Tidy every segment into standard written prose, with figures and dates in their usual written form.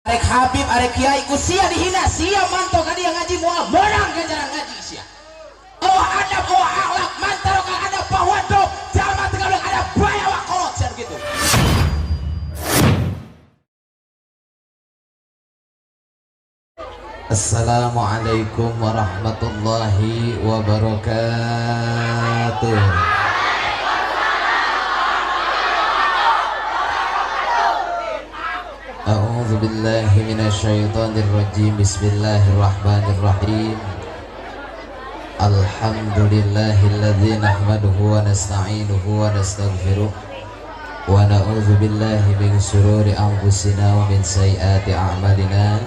Arek Habib, arek Kiai, ku sia dihina, sia mantau ka dia ngaji moal meunang ganjaran ngaji sia. Oh adab, oh akhlak, mantaro ka adab bahwa dop, jalma teu gablek adab bae awak kolot sia gitu. Assalamualaikum warahmatullahi wabarakatuh. A'udzu billahi minasyaitonir rajim. Bismillahirrahmanirrahim. Alhamdulillahilladzi nahmaduhu wa nasta'inuhu wa nastaghfiruh wa na'udzu billahi min syururi anfusina wa min sayyiati a'malina.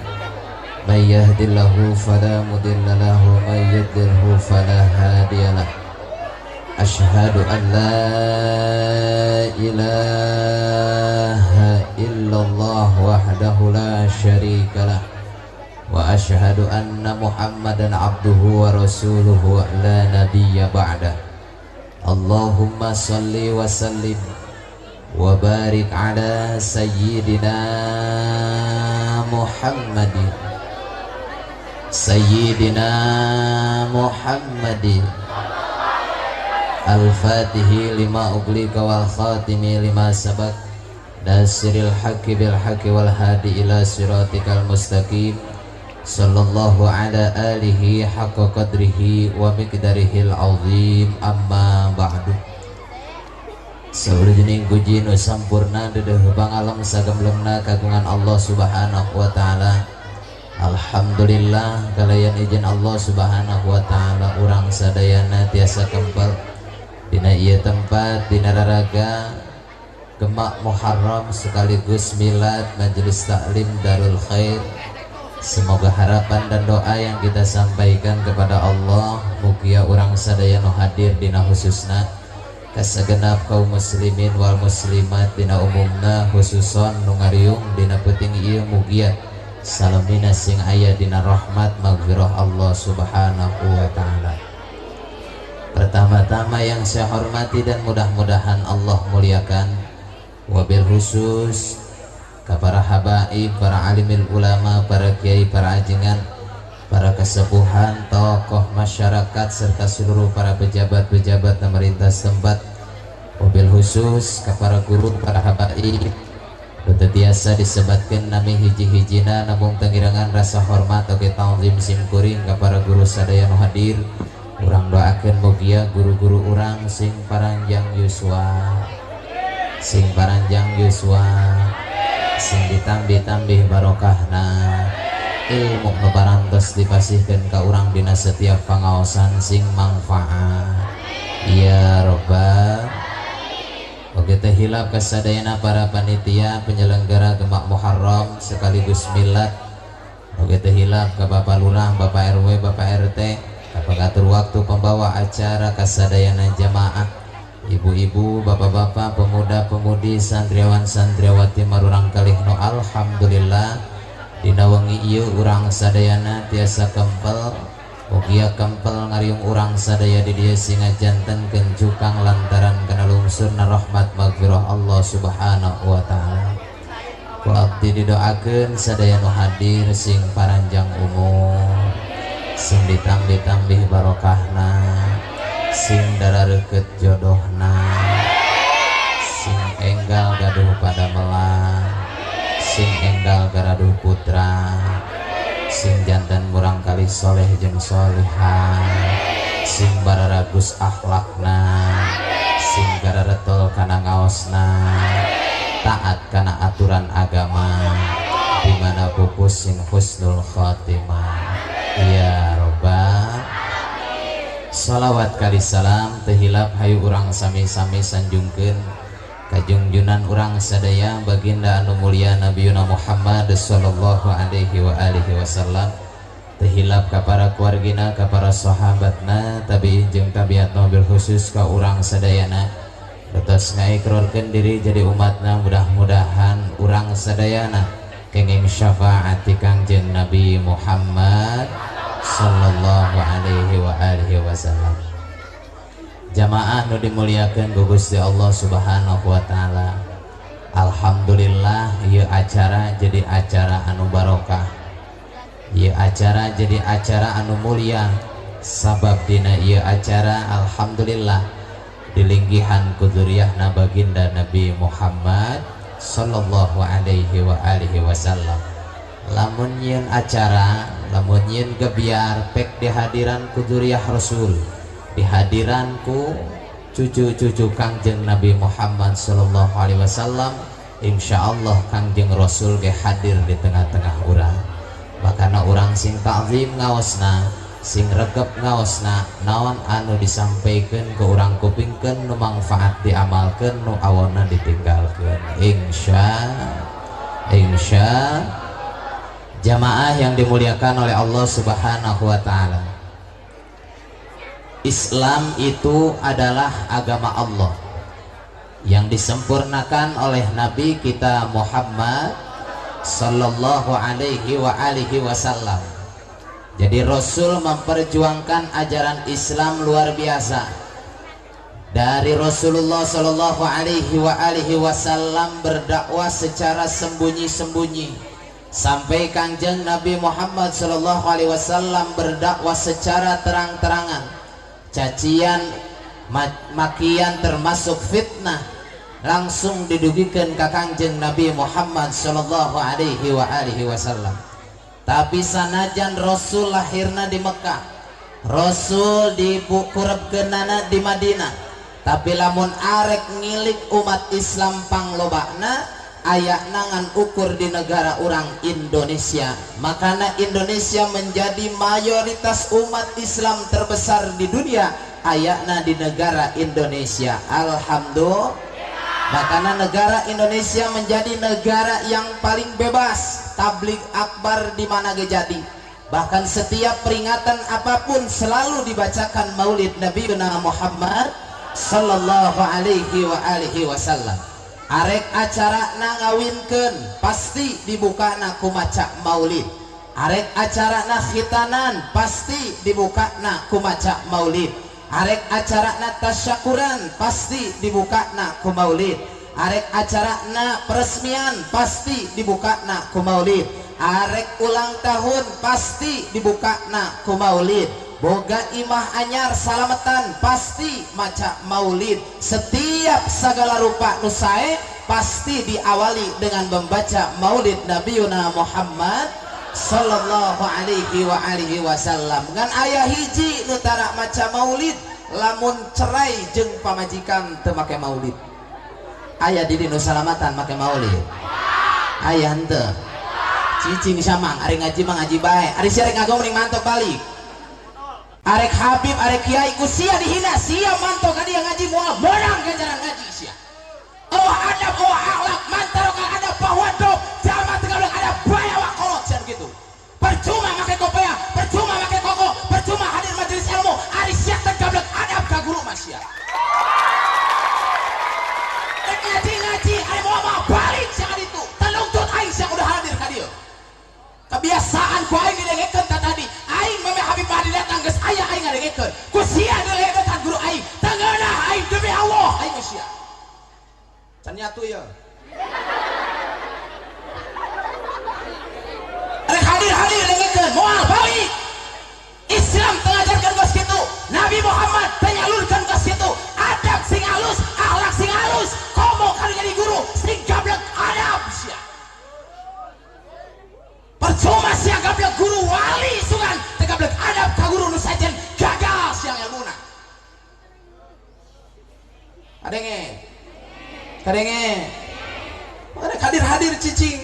May yahdihillahu fala mudilla lahu wa may yudlilhu fala hadiyalah. Asyhadu an la ilaha illallah wahdahu la syarikalah wa asyhadu anna Muhammadan abduhu wa rasuluhu la nabiyya ba'dah. Allahumma salli wa sallim wa barik ala sayyidina Muhammadin sayyidina Muhammadin al-fatihi lima uglika wal khatimi lima sabak nasiril haqqi bil haqqi wal hadi ila siratikal mustaqim sallallahu ala alihi haqqa qadrihi wa miqdarihil azim. Amma ba'du. Salujuning puji nu sampurna dedeuh pangalem sagemblengna kagungan Allah Subhanahu wa taala. Alhamdulillah kalayan izin Allah Subhanahu wa taala urang sadayana tiasa kempel dina ieu tempat dina raraga Gemak Muharram sekaligus milad Majelis Taklim Darul Khair. Semoga harapan dan doa yang kita sampaikan kepada Allah mugia urang sadaya nu hadir dina khususna kasagenap kaum muslimin wal muslimat dina umumna khususon nu ngariung dina peuting ieu mugia salamina sing aya dina rahmat maghfirah Allah Subhanahu wa taala. Pertama-tama yang saya hormati dan mudah-mudahan Allah muliakan, wabil khusus para habaib, para alimil ulama, para kiai, para ajengan, para kesepuhan, tokoh masyarakat serta seluruh para pejabat-pejabat pemerintah setempat, wabil khusus para guru, para habaib. Teu tiasa disebatkeun nami hiji-hijina namung tengirangan rasa hormat oge ta'zim simkuring ka para guru sadaya nu hadir. Urang doakeun mugia guru-guru urang sing paranjang yuswa, sing paranjang yuswa, sing ditambih-tambih barokahna, ilmu nu parantos dipasihkeun ka urang dina setiap pangaosan sing mangfaat. Ya Rabbal. Oge teh hilap kasadayana para panitia penyelenggara Gemak Muharram sekaligus milad. Oge teh hilap ka Bapak Lurah, Bapak RW, Bapak RT, ka pengatur waktu pembawa acara kasadayana jamaah, ibu-ibu, bapak-bapak, pemuda-pemudi, santriawan santriawati marurang kalih nu alhamdulillah dina wengi ieu urang sadayana tiasa kempel. Mugia kempel ngariung urang sadaya di dieu singa jantenkeun cukang lantaran kana lungsurna rahmat maghfirah Allah Subhanahu wa taala. Ku abdi didoakeun sadaya nu hadir sing paranjang umur, sing ditambih-tambih barokahna, sing darareukeut jodohna, sing enggal gaduh padamelan, sing enggal garaduh putra, sing jantan murang kali soleh jeung solihah, sing bararagus akhlakna, sing gararetol kana ngaosna, taat kana aturan agama, di mana pupus sing husnul khatimah. Ya Rabbal. Salawat kali salam teu hilap hayu urang sami-sami sanjungkeun kajungjunan urang sadaya baginda anu mulia Nabiyuna Muhammad sallallahu alaihi wa alihi wasallam. Teu hilap ka para keluargina, ka para sahabatna, tabiin jeung tabiat bil khusus ka urang sadayana. Tetos ngaikrarkeun diri jadi umatna, mudah-mudahan urang sadayana kenging syafaat ti Kangjeng Nabi Muhammad sallallahu alaihi wa alihi wasallam. Jamaah nu dimuliakeun ku Gusti Allah Subhanahu wa taala. Alhamdulillah ieu acara jadi acara anu barokah, ieu acara jadi acara anu mulia, sabab dina ieu acara alhamdulillah dilinggihan ku dzurriyyahna baginda Nabi Muhammad sallallahu alaihi wa alihi wasallam. Lamun nyieun acara, lamun nyieun gebiar pek dihadiran ku dzurriyyah Rasul, dihadiran ku cucu-cucu Kangjeng Nabi Muhammad sallallahu alaihi wasallam, insyaallah Kangjeng Rasul ge hadir di tengah-tengah urang. Makana urang sing ta'zim ngaosna, sing regep ngaosna, naon anu disampaikan ke urang kupingkeun, nu mangfaat diamalkeun, nu awonna ditinggalkeun. Insya jamaah yang dimuliakan oleh Allah Subhanahu wa taala, Islam itu adalah agama Allah yang disempurnakan oleh Nabi kita Muhammad sallallahu alaihi wa alihi wasallam. Jadi Rasul memperjuangkan ajaran Islam luar biasa. Dari Rasulullah sallallahu alaihi wa alihi wasallam berdakwah secara sembunyi-sembunyi sampai Kangjeng Nabi Muhammad sallallahu alaihi wasallam berdakwah secara terang-terangan. Cacian, makian termasuk fitnah langsung didugikan ke Kangjeng Nabi Muhammad sallallahu alaihi wa alihi wasallam. Tapi sanajan Rasul lahirna di Mekah, Rasul dikurepkeunana di Madinah, tapi lamun arek ngilik umat Islam panglobana ayana ngan ukur di negara orang Indonesia. Makana Indonesia menjadi mayoritas umat Islam terbesar di dunia ayana di negara Indonesia. Alhamdulillah. Makana negara Indonesia menjadi negara yang paling bebas, tabligh akbar di mana ge jadi. Bahkan setiap peringatan apapun selalu dibacakan Maulid Nabi Muhammad sallallahu alaihi wa alihi wasallam. Arek acara na ngawinkeun pasti dibukana ku maca maulid. Arek acara na khitanan pasti dibukana ku maca maulid. Arek acara na tasyakuran pasti dibukana ku maulid. Arek acara na peresmian pasti dibukana ku maulid. Arek ulang tahun pasti dibukana ku maulid. Boga imah anyar salametan pasti maca maulid. Setiap segala rupa nu sae pasti diawali dengan membaca maulid Nabiuna Muhammad sallallahu alaihi wa alihi wasallam. Ngan aya hiji nu tara maca maulid, lamun cerai jeung pamajikan teu make maulid. Aya di nu salamatan make maulid? Aya henteu? Cicing samang ari ngaji mah ngaji bae, ari sia rek ngagong mending mantok balik. Arek Habib, arek Kiai ku sia dihina, sia mantok ka dia ngaji moal menang ganjaran ngaji sia. Oh adab, oh akhlak, mantarokal adab bahwa dop, jalma teu gablek adab bae awak kolot sia gitu. Percuma make kopea, percuma make koko, percuma hadir majelis ilmu, ari sia teu gablek adab ka guru mah sia. Rek ngaji-ngaji, ari moal mah balik sia ka ditu. Teu aing sia udah hadir ka dieu. Kebiasaan ku aing didengekeun ta tadi. Aing meme Habib Mahdi datang geus aya aing ngadengekeun. Ku sia didengekeun guru aing. Teu ngeunah aing demi Allah aing mah sia. Can nyatu ieu. Rek hadir-hadir dengekeun moal balik. Islam teu ngajarkeun geus kitu. Nabi Muhammad teu nyalurkeun geus kitu. Adab sing alus, akhlak sing alus, komo kana jadi guru sing gablek adab sia. Percuma sia gablek guru wali sugan teu gablek adab ka guru nu sajen gagal sia ilmuna. Kadenge. Kadenge. Makanya hadir-hadir cicing.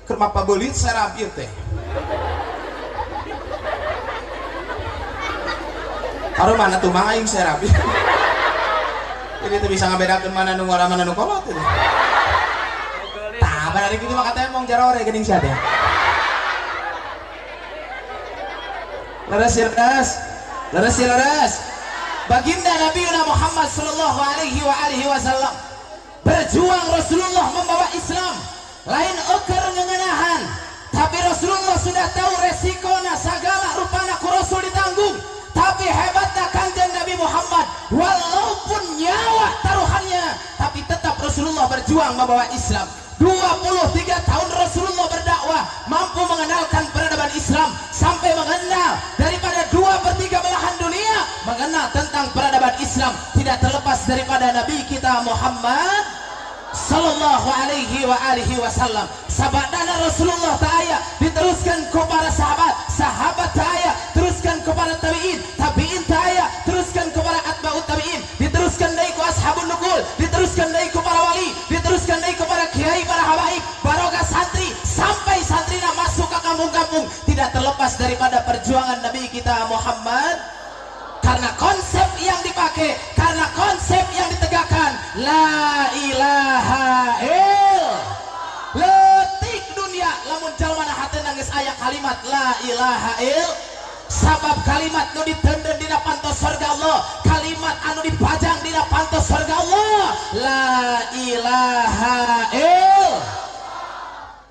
Keur mapa beulit serap ieu teh. Karo mana tuh mang aing serap. Jadi teu bisa ngabedakeun mana nu ngora mana nu kolot itu. Tah, bari kitu mah katanya mong jarore geuning sia teh. Leres leres. Leres leres. Baginda Nabi Muhammad sallallahu alaihi wa alihi wasallam berjuang. Rasulullah membawa Islam lain eker ngeuneunahan, tapi Rasulullah sudah tahu resikona segala rupana ku Rasul ditanggung. Tapi hebatnya Kangjeng Nabi Muhammad, walaupun nyawa taruhannya, tapi tetap Rasulullah berjuang. berjuang membawa Islam. 23 tahun Rasulullah berdakwah, mampu mengenalkan peradaban Islam sampai mengenal daripada 2/3 belahan dunia mengenal tentang peradaban Islam, tidak terlepas daripada Nabi kita Muhammad sallallahu alaihi wa alihi wasallam. Sabadana Rasulullah ta'aya diteruskan kepada sahabat, sahabat ta'aya teruskan kepada tabi'in, tabi'in ta'aya teruskan kepada atba'ut tabi'in, diteruskan dari ku ashabun nukul, diteruskan dari ku para wali, diteruskan dari kepada kiai, para habaib, baroga santri, sampai santrina masuk ke kampung-kampung, tidak terlepas daripada perjuangan Nabi kita Muhammad. Karena konsep yang dipakai, karena konsep yang ditegakkan, la ilaha illallah. Letik dunia lamun jalma hatena geus aya kalimat la ilaha ill, sabab kalimat nu ditenden dina pantos surga Allah, kalimat anu dipajang dina pantos surga Allah, la ilaha ill.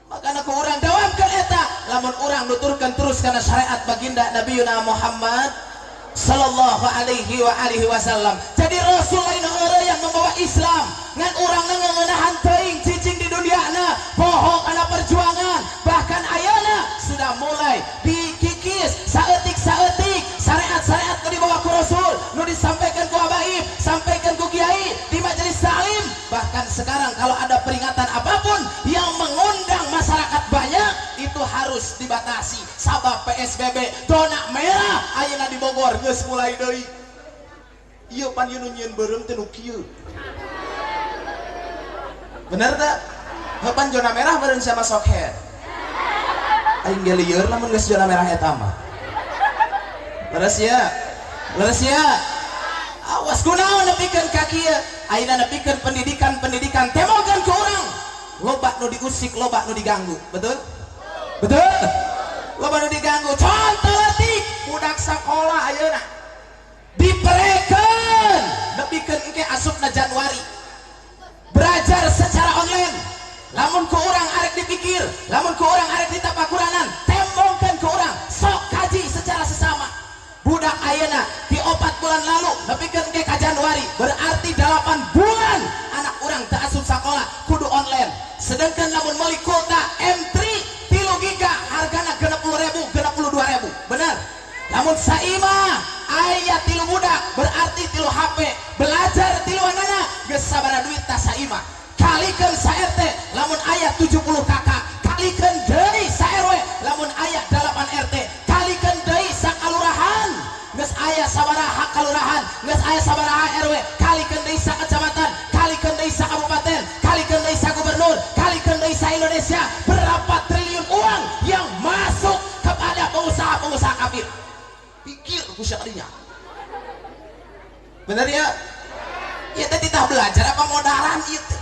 Makana ku urang dawamkeun eta, lamun urang nuturkeun terus kana syariat baginda Nabiyuna Muhammad sallallahu alaihi wa alihi wasallam. Jadi Rasul lain yang membawa Islam, ngan urang ngeunahan teuing cicing di duniana, bohong kana perjuangan, bahkan ayana sudah mulai dikikis saeutik-saeutik syariat-syariat nu dibawa ku Rasul, nu disampaikan ku habaib, sampaikan ku kiai di majelis taklim. Bahkan sekarang kalau ada peringatan apapun yang mengundang masyarakat banyak, itu harus dibatasi. Sabab PSBB zona merah ayeuna di Bogor geus mulai deui. Ieu pan ieu nu nyieun beureum teh nu kieu. Bener teh? Heuh pan zona merah beureum sama sokhead. Aing ge lieur lamun geus zona merah eta mah. Leres ya? Leres ya? Awas kunaon nepikeun ka kieu? Ayeuna nepikeun pendidikan-pendidikan temokeun ku urang. Loba nu diusik, loba nu diganggu. Betul? Betul? Loba nu diganggu. Contoh letik budak sakola ayeuna diperekeun nepikeun engke asupna Januari. Belajar secara online. Lamun ku urang arek dipikir, lamun ku urang arek ditapakuranan, tembongkeun ku urang, sok kaji secara sesama. Budak ayeuna di 4 bulan lalu nepikeun engke ka Januari, berarti 8 bulan anak urang teu asup sakola, kudu online. Sedangkan lamun meuli kuota M3 3 giga hargana 60.000, 62.000. Bener? Lamun saimah aya 3 budak berarti 3 HP, belajar 3 anana geus sabaraha duit tah saimah. Kalikeun sa RT lamun aya 70 KK, kalikeun deui sa RW lamun aya 8 RT, kalikeun deui sa kalurahan geus aya sabaraha kalurahan, geus aya sabaraha RW, kalikeun deui sa kecamatan, kalikeun deui sa kabupaten, kalikeun deui sa gubernur, kalikeun deui sa Indonesia. Berapa triliun uang yang masuk kepada pengusaha-pengusaha kafir? Pikir ku syariah. Bener ya? Ieu teh titah belajar apa modalan ieu teh?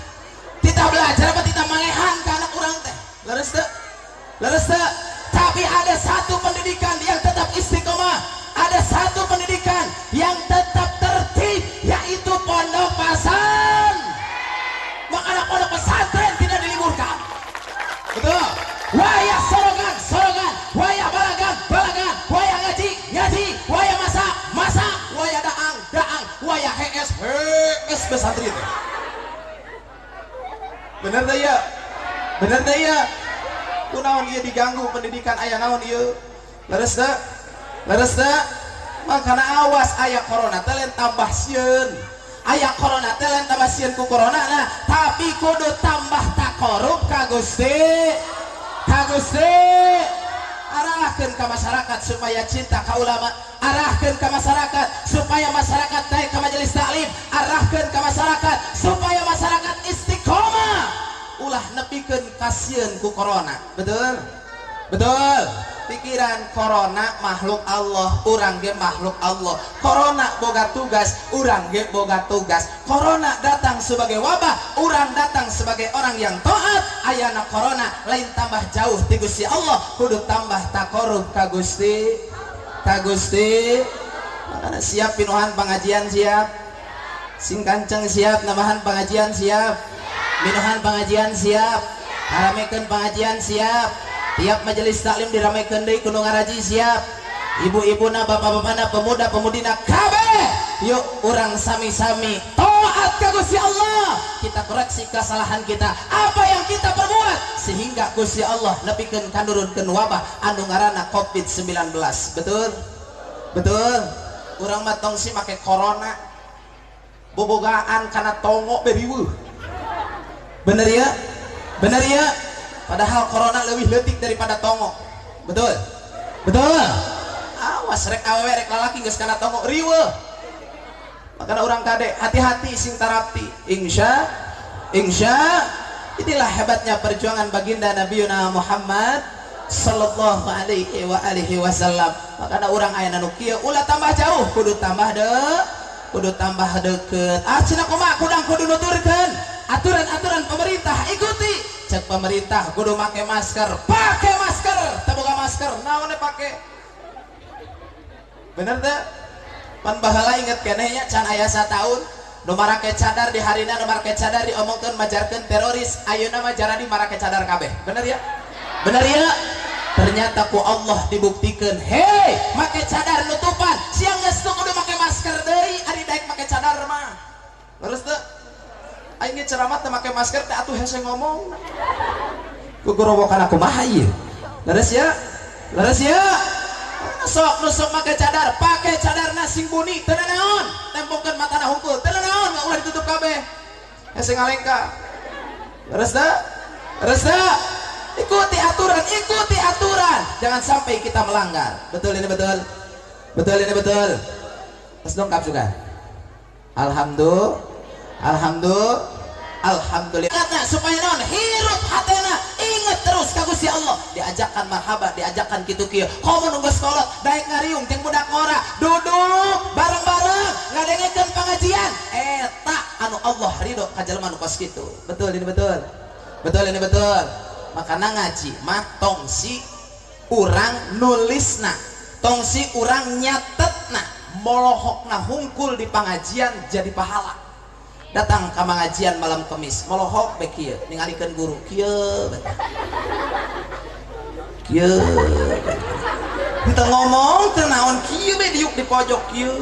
Titah belajar apa titah malehan ka anak urang teh? Leres teu? Leres teu? Tapi ada satu pendidikan yang tetap istiqomah, ada satu pendidikan yang tetap tertib, yaitu pondok pesantren. Maka pondok pesantren tidak diliburkan. Betul? Wayah sorogan, sorogan, wayah balagan, balagan, wayah ngaji, ngaji, wayah masak, masak, wayah daang, daang, wayah hees, hees pesantren. Bener teh ya? Bener teh ya? Kunaon ieu diganggu pendidikan aya naon ieu? Leres teu? Leres teu? Makana awas aya corona teh lain tambah sieun. Aya corona teh lain tambah sieun ku corona nah, tapi kudu tambah takorup ka Gusti. Ka Gusti. Arahkeun ka masyarakat supaya cinta ka ulama, arahkeun ka masyarakat supaya masyarakat naik ke majelis taklim, arahkeun ka masyarakat supaya masyarakat istiqomah. Ulah nepikeun kasieun ku corona. Betul? Betul. Pikiran corona makhluk Allah, urang ge makhluk Allah. Corona boga tugas, urang ge boga tugas. Corona datang sebagai wabah, urang datang sebagai orang yang taat. Ayana corona lain tambah jauh ti Gusti Allah, kudu tambah takorub ka Gusti. Ka Gusti. Makana siap pinuhan pengajian siap. Sing kanceng siap, nambahan pengajian siap. Minuhan pengajian siap. Haramekeun pengajian siap. Tiap majelis taklim diramekeun deui ku nu ngaraji siap. Ibu-ibuna, bapak-bapana, pemuda-pemudina kabeh. Yuk urang sami-sami. Taat ka Gusti Allah, kita koreksi kesalahan kita, apa yang kita perbuat sehingga Gusti Allah nepikeun kanurunkeun wabah anu ngaranna Covid-19. Betul? Betul? Urang mah tong si make corona, bobogaan kana tongo be riweuh. Bener ya? Bener ya? Padahal corona lebih leutik daripada tongo. Betul? Betul? Awas rek awewe rek lalaki geus kana tongo riweuh. Makanya orang kade hati-hati sing tarapti. Insya insya inilah hebatnya perjuangan baginda Nabiuna Muhammad sallallahu alaihi wa alihi wasallam. Makanya orang aya nu kieu ulah tambah jauh, kudu tambah kudu tambah deket. Ah cenah kumaha kudang kudu nuturkeun aturan-aturan pemerintah, ikuti. Cek pemerintah kudu make masker, pakai masker, teu boga masker naon pake. Bener teu? Pan baheula inget keneh nya can aya sataun nu marake cadar di harina, nu marake cadar diomongkeun majarkeun teroris, ayeuna mah jaradi marake cadar kabeh. Bener ya? Bener ya? Ternyata ku Allah dibuktikan, hei make cadar nutupan siang geus teu kudu make masker deui, ari daek make cadar mah. Leres teu? Aing ge ceramah teu make masker teh atuh hese ngomong. Ku gorowokan kumaha ieu? Leres ya? Leres ya? Sok nusuk make cadar, pakai cadar sing buni, teu naon, tempokeun matana hungkul, teu naon, ulah ditutup kabeh. Hese ngalengka. Leres teu? Leres teu? Ikuti aturan, ikuti aturan. Jangan sampai kita melanggar. Betul ini betul? Betul ini betul? Terus dongkap juga. Alhamdulillah. Alhamdulillah. Alhamdulillah. Kata supaya non hirup hatena, inget terus ka Gusti Allah. Diajakan marhaba, diajakan kitu kieu. Komo nu geus kolot, daek ngariung jeung budak ngora, duduk bareng-bareng ngadengekeun pengajian. Eta anu Allah ridho ka jelema nu kos kitu. Betul ini betul? Betul ini betul? Makana ngaji mah tong si urang nulisna, tong si urang nyatetna, molohokna hungkul di pengajian jadi pahala. Datang ke pengajian malam Kemis, molohok be kieu, ningalikeun guru kieu kieu. Henteu ngomong teu naon kieu be diuk di pojok kieu.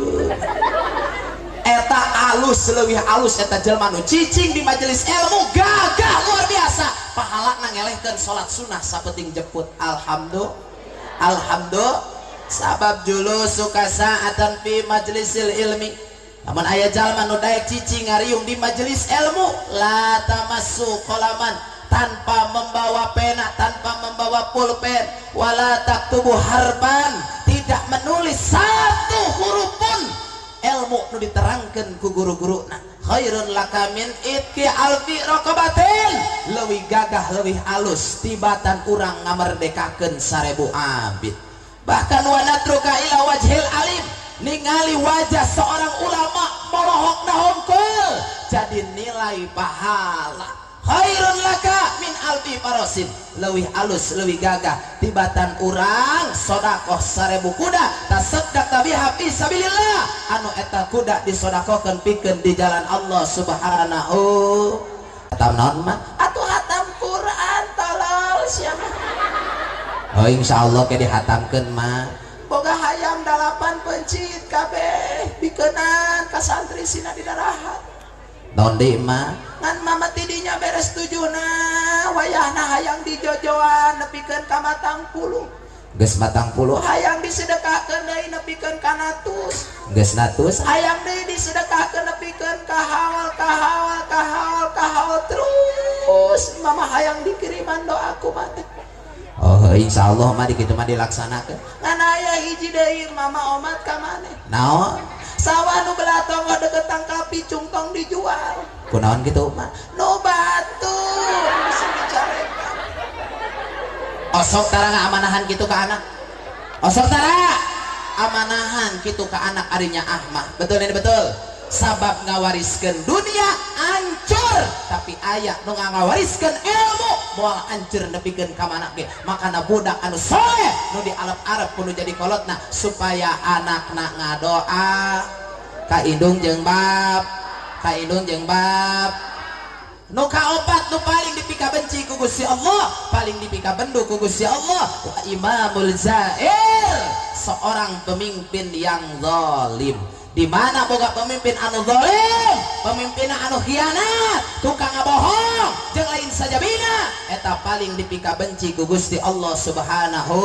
Eta alus, leuwih alus eta jelema nu cicing di majelis ilmu, gagah luar biasa. Pahalana ngelehkeun salat sunnah sapeting jemput. Alhamdulillah. Alhamdulillah. Sabab julusuka sa'atan fi majlisil ilmi. Lamun aya jalma nu daek cicing ngariung di majelis ilmu, la tamassu qalaman, tanpa membawa pena, tanpa membawa pulpen, wala taktubu harban, tidak menulis satu huruf pun ilmu nu diterangkeun ku guru-guruna, khairun laka min itqi alfi raqabatin, leuwih gagah leuwih alus tibatan urang ngamerdekakeun 1000 abid. Bahkan wa natruka ila wajhil alim, ningali wajah seorang ulama molohokna hungkul jadi nilai pahala. Khairun laka min alfi parosin, leuwih alus leuwih gagah tibatan urang sodakoh 1000 kuda, tasaddaq biha fi sabilillah, anu eta kuda disodakohkeun pikeun di jalan Allah subhanahu. Hatam naon mah? Atuh hatam Quran tolol sia mah. Oh insyaallah ke dihatamkeun mah. Boga hayam 8 pencit kabeh dikeunan ka santri sina di darahat. Naon deui mah? Ngan mama tidinya beres 7na, wayahna hayang dijojoan nepikeun ka 40. Geus 40 hayang disedekahkeun deui nepikeun ka 100. Geus 100 hayang deui disedekahkeun nepikeun ka haul ka haul ka haul ka haul terus mama hayang dikiriman doa ku mah. Oh insyaallah mah dikitu mah dilaksanakeun. Ngan aya hiji deui mama omat ka maneh. Naon? Sawah nu belah tonggoh deket tangkal picung tong dijual. Kunaon kitu mah? Nu batur bisa dicarekan. Osok tara ngamanahan kitu ka anak. Osok tara amanahan kitu ka anak arinya ahmah. Betul ini betul? Sabab ngawariskeun dunia hancur, tapi aya nu ngawariskeun ilmu moal hancur nepikeun ka mana ge. Makana budak anu soleh nu di Arab-Arab kudu jadi kolotna supaya anakna ngadoa ka indung jeung bab, ka indung jeung bab. Nu kaopat nu paling dipika benci ku Gusti Allah, paling dipika bendu ku Gusti Allah, wa imamul zair, seorang pemimpin yang zalim. Di mana boga pemimpin anu zalim, pemimpin anu khianat, tukang ngabohong, jeung lain sajabina, eta paling dipika benci ku Gusti Allah Subhanahu.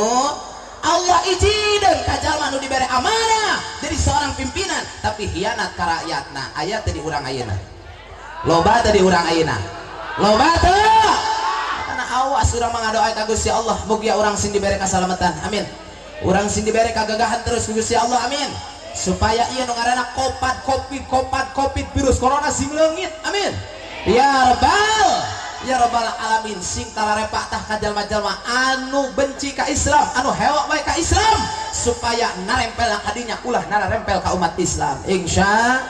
Allah ijideun ka jalma nu dibere amanah jadi seorang pimpinan tapi khianat ka rakyatna. Aya teh di urang ayeuna. Loba teh di urang ayeuna. Loba teh. Karena awas urang mah ngadoa ka Gusti Allah, mugia urang sing dibere kasalamatan. Amin. Urang sing dibere kagagahan terus ku Gusti Allah. Amin. Supaya ieu nu ngaranna kopat covid, kopat covid virus corona sing leungit. Amin. Ya rabbal alamin, sing tararepak tah ka jalma-jalma anu benci ka Islam, anu hewak bae ka Islam, supaya narempel ka dinya ulah narempel ka umat Islam. Insya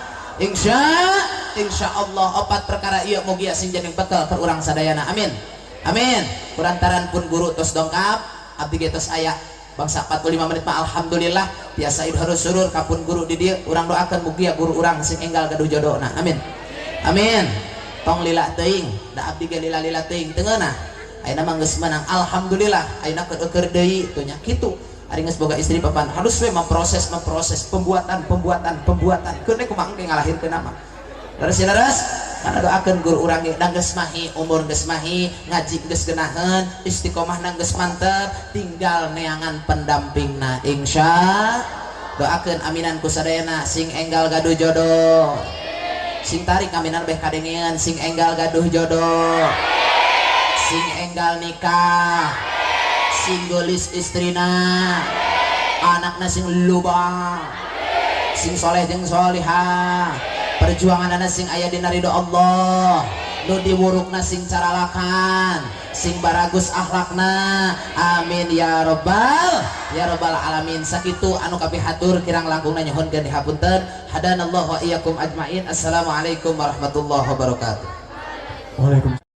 Allah opat perkara ieu mugia sing jadi bekal keur urang sadayana. Amin. Amin. Kurantaran pun guru tos dongkap, abdi ge tos aya bangsa 45 menit mah alhamdulillah biasa idharus surur kapun guru di dieu. Urang doakeun mugia guru urang sing enggal gaduh jodona. Amin. Amin. Tong lila teuing, da abdi ge lila-lila teuing teu ngeunah. Ayeuna mah geus menang alhamdulillah, ayeuna keur deui teu nya kitu. Ari geus boga istri papan harus we memproses pembuatan keun kumaha engke ngalahirkeun mah. Leres karena doakeun guru urang ge geus mahi, umur geus mahi, ngaji geus geunaheun, istiqomahna geus mantep, tinggal neangan pendampingna. Insya doakeun aminan ku sadayana sing enggal gaduh jodoh. Sing tarik aminan beh kadengean, sing enggal gaduh jodoh, sing enggal nikah, sing geulis istrina, anakna sing loba, sing soleh jeung solihah, perjuanganana sing aya dina ridho Allah, nu diwurukna sing caralakan, sing baragus akhlakna. Amin ya robbal alamin. Sakitu anu kapihatur kirang langkungna nyuhunkeun dihapunten. Hadanallahu wa iyyakum ajmain. Assalamualaikum warahmatullahi wabarakatuh. Waalaikumsalam.